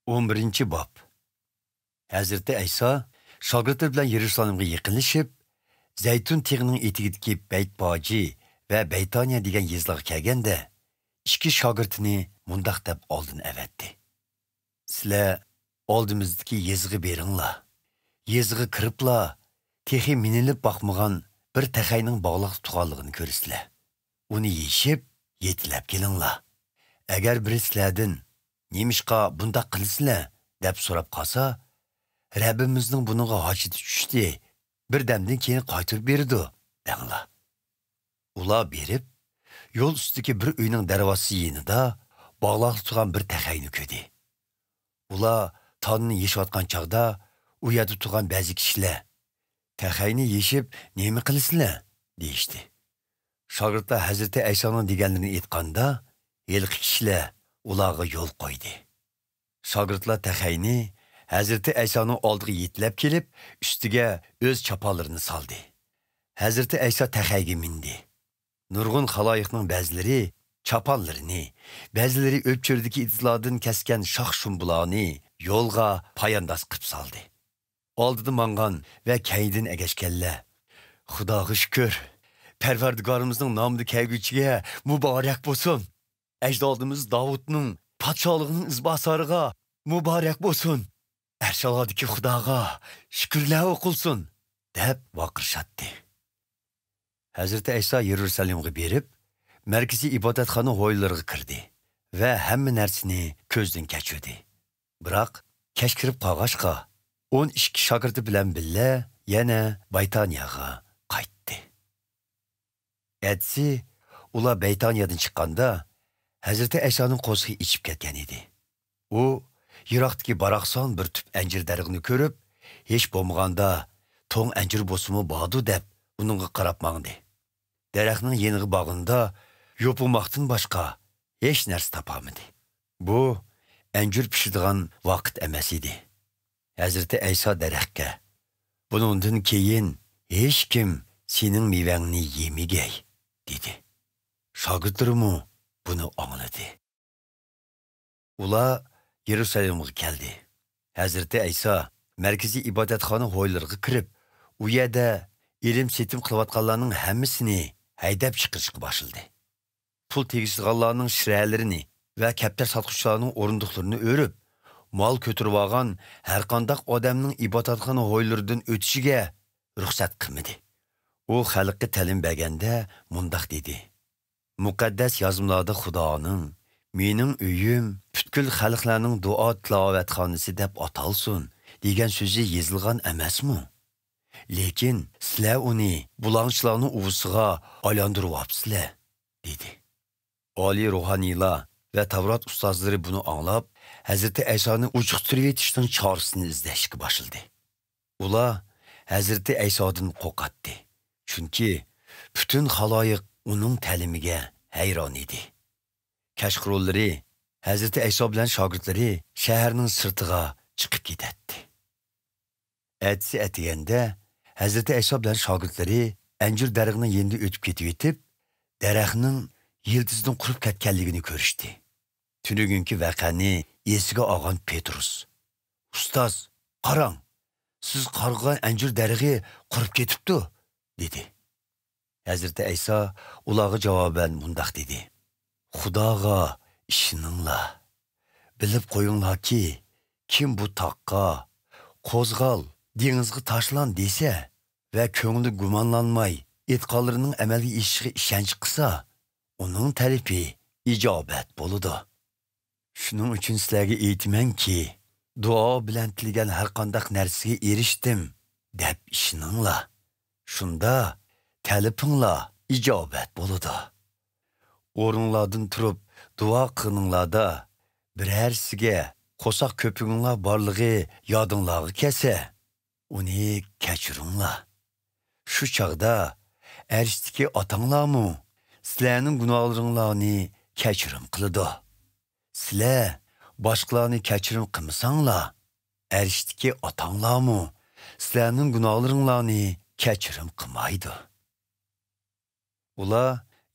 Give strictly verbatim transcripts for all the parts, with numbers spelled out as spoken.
ئون بىرىنچى باب. ھەزرىتى ئەيسا شاگىرتلىرى بىلەن يېرۇسالېمغا يېقىنلىشىپ، زەيتۇن تېغىنىڭ ئېتىكىدىكى بەيتپاجى ۋە بەيتانىيە دېگەن يېزىلارغا كەلگەندە، ئىككى شاگىرتىنى مۇنداق دەپ ئالدىن ئەۋەتتى: «سىلەر ئالدىمىزدىكى يېزىغا بېرىڭلار. يېزىغا كىرىپلا، تېخى مىنىلىپ باقمىغان بىر تەخەينىڭ باغلاقتا تۇرغانلىقىنى كۆرىسىلەر. ئۇنى يېشىپ، يېتىلەپ كېلىڭلار. ئەگەر بىرى سىلەردىن، 'نېمىشقا بۇنداق قىلىسىلەر؟' دەپ سوراپ قالسا، 'رەببىمىزنىڭ بۇنىڭغا ھاجىتى چۈشتى، بىر دەمدىن كېيىن قايتۇرۇپ بېرىدۇ' دەڭلار.» ئۇلار بېرىپ، يول ئۈستىدىكى بىر ئۆينىڭ دەرۋازىسى يېنىدا باغلاقتا تۇرغان بىر تەخەينى كۆردى. ئۇلار تانىنى يېشىۋاتقان چاغدا، ئۇ يەردە تۇرغان بەزى كىشىلەر، «تەخەينى يېشىپ نېمە قىلىسىلەر؟» دېيىشتى. شاگىرتلار ھەزرىتى ئەيسانىڭ دېگەنلىرىنى ئېيتقاندا، ھېلىقى كىشىلەر ئۇلارغا يول قويدى. شاگىرتلار تەخەينى ھەزرىتى ئەيسانىڭ ئالدىغا يېتىلەپ كېلىپ، ئۈستىگە ئۆز چاپانلىرىنى سالدى. ھەزرىتى ئەيسا تەخەيگە مىندى. نۇرغۇن خالايىقنىڭ بەزىلىرى چاپانلىرىنى، بەزىلىرى ئۆپچۆرىدىكى ئېتىزلاردىن كەسكەن شاخ-شۇمبىلارنى يولغا پايانداز قىلىپ سالدى. ئالدىدا ماڭغان ۋە كەينىدىن ئەگەشكەنلەر، «خۇداغا شۈكۈر، پەرۋەردىگارىمىزنىڭ نامىدا كەلگۈچىگە مۇبارەك بولسۇن! ئەجدادىمىز داۋۇتنىڭ پادىشاھلىقىنىڭ ئىزباسارىغا مۇبارەك بولسۇن! ئەرشئالادىكى خۇداغا شۈكۈرلەر ئوقۇلسۇن!» دەپ ۋارقىرىشاتتى. ھەزرىتى ئەيسا يېرۇسالېمغا بېرىپ، مەركىزىي ئىبادەتخانا ھويلىرىغا كىردى ۋە ھەممە نەرسىنى كۆزدىن كەچۈردى. بىراق، كەچ كىرىپ قالغاچقا، ئون ئىككى شاگىرتى بىلەن بىللە يەنە بايتانىياغا قايتتى. ئەتىسى ئۇلار بەيتانىيەدىن چىققاندا، ھەزرىتى ئەيسانىڭ قورسىقى ئېچىپ كەتكەن ئىدى. ئۇ يىراقتىكى باراقسان بىر تۈپ ئەنجۈر دەرىخىنى كۆرۈپ، ھېچ بولمىغاندا توڭ ئەنجۈر بولسىمۇ باردۇ دەپ، ئۇنىڭغا قاراپ ماڭدى. دەرەخنىڭ يېنىغا بارغىنىدا، يوپۇرماقتىن باشقا ھېچ نەرسە تاپالمىدى. بۇ ئەنجۈر پىشىدىغان ۋاقىت ئەمەس ئىدى. ھەزرىتى ئەيسا دەرەخكە، «بۇنىڭدىن كېيىن ھېچكىم سېنىڭ مېۋەڭنى يېمىگەي» دېدى. شاگىرتلىرىمۇ بۇنى ئاڭلىدى. ئۇلار يېرۇسالېمغا كەلدى. ھەزرىتى ئەيسا مەركىزىي ئىبادەتخانا ھويلىرىغا كىرىپ، ئۇ يەردە ئېلىم-سېتىم قىلىۋاتقانلارنىڭ ھەممىسىنى ھەيدەپ چىقىرىشقا باشلىدى. پۇل تېگىشىدىغانلارنىڭ شىرەلىرىنى ۋە كەپتەر ساتقۇچىلارنىڭ ئورۇندۇقلىرىنى ئۆرۈپ، مال كۆتۈرۈۋالغان ھەرقانداق ئادەمنىڭ ئىبادەتخانا ھويلىرىدىن ئۆتۈشىگە رۇخسەت قىلمىدى. ئۇ خەلققە تەلىم بەرگەندە مۇنداق دېدى: «مۇقەددەس يازمىلاردا خۇدانىڭ، 'مېنىڭ ئۆيۈم پۈتكۈل خەلقلەرنىڭ دۇئا تىلاۋەتخانىسى دەپ ئاتالسۇن' دېگەن سۆزى يېزىلغان ئەمەسمۇ؟ لېكىن سىلەر ئۇنى بۇلاڭچىلارنىڭ ئۇۋىسىغا ئايلاندۇرۇۋاپسىلەر» دېدى. ئالىي روھانىيلار ۋە تەۋرات ئۇستازلىرى بۇنى ئاڭلاپ، ھەزرىتى ئەيسانى ئۇجۇقتۇرۇۋېتىشنىڭ چارىسىنى ئىزدەشكە باشلىدى. ئۇلار ھەزرىتى ئەيسادىن قورقاتتى، چۈنكى پۈتۈن خالايىق ئۇنىڭ تەلىمىگە ھەيران ئىدى. كەچقۇرۇنلىرى ھەزرىتى ئەيسا بىلەن شاگىرتلىرى شەھەرنىڭ سىرتىغا چىقىپ كېتەتتى. ئەتىسى ئەتىگەندە ھەزرىتى ئەيسا بىلەن شاگىرتلىرى ئەنجۈر دەرىخىنىڭ يېنىدا ئۆتۈپ كېتىۋېتىپ، دەرەخنىڭ يىلتىزىدىن قۇرۇپ كەتكەنلىكىنى كۆرۈشتى. تۈنۈگۈنكى ۋەقەنى ئېسىگە ئالغان پېتروس، «ئۇستاز، قاراڭ، سىز قارغىغان ئەنجۈر دەرىخى قۇرۇپ كېتىپتۇ» دېدى. ھەزرىتى ئەيسا ئۇلارغا جاۋابەن مۇنداق دېدى: «خۇداغا ئىشىنىڭلار. بىلىپ قويۇڭلاركى، كىم بۇ تاغقا، 'قوزغال، دېڭىزغا تاشلان' دېسە ۋە كۆڭلى گۇمانلانماي، ئېيتقانلىرىنىڭ ئەمەلگە ئېشىشىغا ئىشەنچ قىلسا، ئۇنىڭ تەلىپى ئىجابەت بولىدۇ. شۇنىڭ ئۈچۈن سىلەرگە ئېيتىمەنكى، دۇئا بىلەن تىلىگەن ھەرقانداق نەرسىگە ئېرىشتىم، دەپ ئىشىنىڭلار. شۇندا تەلىپىڭلار ئىجابەت بولىدۇ. ئورنۇڭلاردىن تۇرۇپ دۇئا قىلغىنىڭلاردا، بىرەرسىگە قورساق كۆپۈكۈڭلار بارلىقى يادىڭلارغا كەلسە، ئۇنى كەچۈرۈڭلار. شۇ چاغدا ئەرشتىكى ئاتاڭلارمۇ سىلەرنىڭ گۇناھلىرىڭلارنى كەچۈرۈم قىلىدۇ. سىلەر باشقىلارنى كەچۈرۈم قىلمىساڭلار، ئەرشتىكى ئاتاڭلارمۇ سىلەرنىڭ گۇناھلىرىڭلارنى كەچۈرۈم قىلمايدۇ.» ئۇلار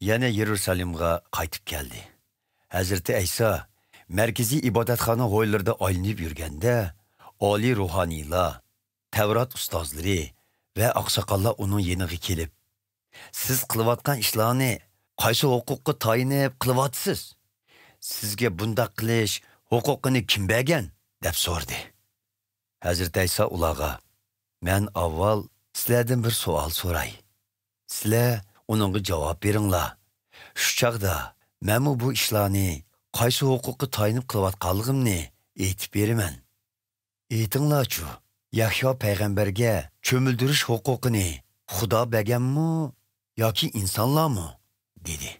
يەنە يېرۇسالېمغا قايتىپ كەلدى. ھەزرىتى ئەيسا مەركىزىي ئىبادەتخانا ھويلىرىدا ئايلىنىپ يۈرگەندە، ئالىي روھانىيلار، تەۋرات ئۇستازلىرى ۋە ئاقساقاللار ئۇنىڭ يېنىغا كېلىپ، «سىز قىلىۋاتقان ئىشلارنى قايسى ھوقۇققا تايىنىپ قىلىۋاتىسىز؟ سىزگە بۇنداق قىلىش ھوقۇقىنى كىم بەرگەن؟» دەپ سورىدى. ھەزرىتى ئەيسا ئۇلارغا، «مەن ئاۋۋال سىلەردىن بىر سوئال سوراي. سىلەر ئۇنىڭغا جاۋاب بېرىڭلار. شۇ چاغدا مەنمۇ بۇ ئىشلارنى قايسى ھوقۇققا تايىنىپ قىلىۋاتقانلىقىمنى ئېيتىپ بېرىمەن. ئېيتىڭلارچۇ، يەھيا پەيغەمبەرگە چۆمۈلدۈرۈش ھوقۇقىنى خۇدا بەرگەنمۇ ياكى ئىنسانلارمۇ؟» دېدى.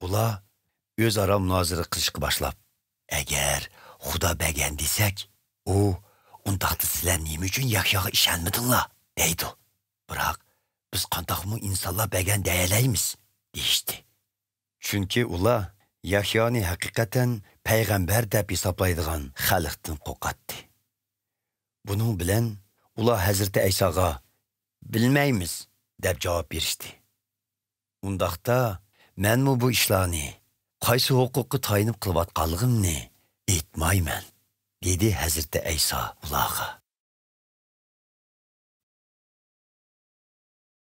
ئۇلار ئۆزئارا مۇنازىرە قىلىشقا باشلاپ، «ئەگەر خۇدا بەرگەن دېسەك، ئۇ، ئۇنداقتا سىلەر نېمە ئۈچۈن يەھياغا ئىشەنمىدىڭلار؟» دەيدۇ. «بىراق بىز قانداقمۇ ئىنسانلار بەرگەن دېيەلەيمىز؟» دېيىشتى. چۈنكى ئۇلار يەھيانى ھەقىقەتەن پەيغەمبەر دەپ ھېسابلايدىغان خەلقتىن قورقاتتى. بۇنىڭ بىلەن ئۇلار ھەزرىتى ئەيساغا، «بىلمەيمىز» دەپ جاۋاب بېرىشتى. «ئۇنداقتا مەنمۇ بۇ ئىشلارنى قايسى ھوقۇققا تايىنىپ قىلىۋاتقانلىقىمنى ئېيتمايمەن» دېدى ھەزرىتى ئەيسا ئۇلارغا.